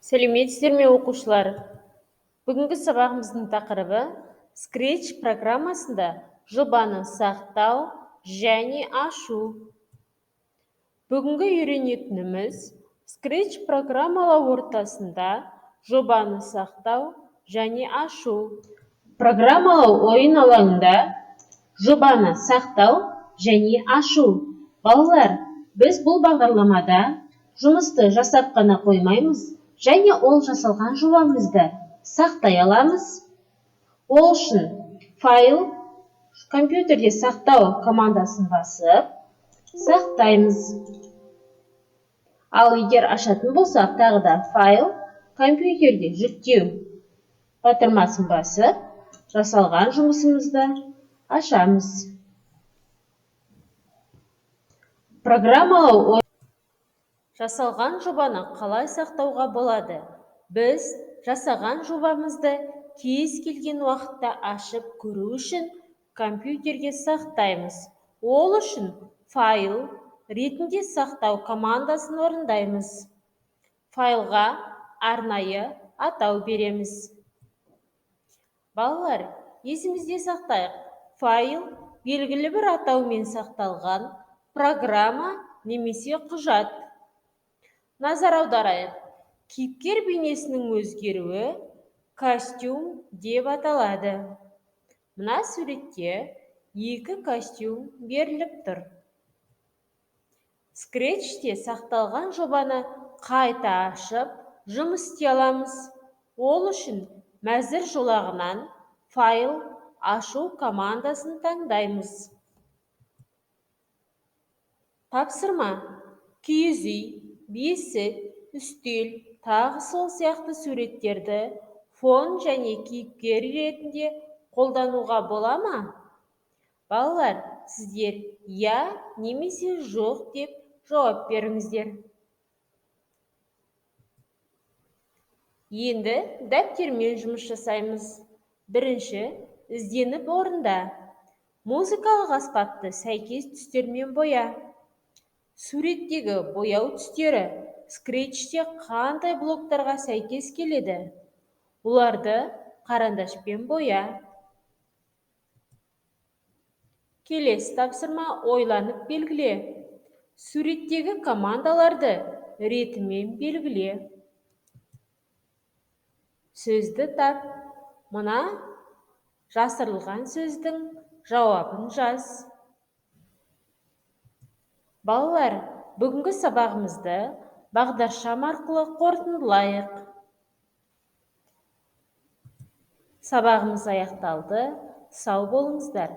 Сәлеметсіздер ме, оқушылар? Бүгінгі сабағымыздың тақырыбы Scratch программасында жобаны сақтау және ашу. Бүгінгі үйренетініміз Scratch программалау ортасында жобаны сақтау және ашу. Программалау ойын алаңында жобаны сақтау және ашу. Балалар, біз бұл бағдарламада жұмысты жасап қана қоймаймыз, және ол жасалған жобамызды сақтай аламыз. Ол үшін файл, компьютерде сақтау командасын басып, сақтаймыз. Ал егер ашатын болсақ, тағы да файл, компьютерде жүктеу батырмасын басып, жасалған жұмысымызды ашамыз. Программалау жасалған жобаны қалай сақтауға болады? Біз жасаған жобамызды кез келген уақытта ашып көру үшін компьютерге сақтаймыз. Ол үшін файл ретінде сақтау командасын орындаймыз. Файлға арнайы атау береміз. Балалар, есімізде сақтайық. Файл белгілі бір атаумен сақталған программа немесе құжат. Назар аударайық. Кейіпкер бейнесінің өзгеруі костюм деп аталады. Мына суретте екі костюм беріліп тұр. Scratch'те сақталған жобаны қайта ашып, жұмыс істей аламыз. Ол үшін мәзір жолағынан файл, ашу командасын таңдаймыз. Тапсырма: киіз үй, бесік, үстел, тағы сол сияқты суреттерді фон және кейіпкер ретінде қолдануға бола ма? Балалар, сіздер иә немесе жоқ деп жауап беріңіздер. Енді дәптермен жұмыс жасаймыз. Бірінші, ізденіп орында. Музыкалық аспапты сәйкес түстермен боя. Суреттегі бояу түстері Scratch'те қандай блоктарға сәйкес келеді? Оларды қарандашпен боя. Келесі тапсырма: ойланып белгіле. Суреттегі командаларды ретімен белгіле. Сөзді тап. Мына жасырылған сөздің жауабын жаз. Балалар, бүгінгі сабағымызды бағдаршам арқылы қорытындылайық. Сабағымыз аяқталды. Сау болыңыздар.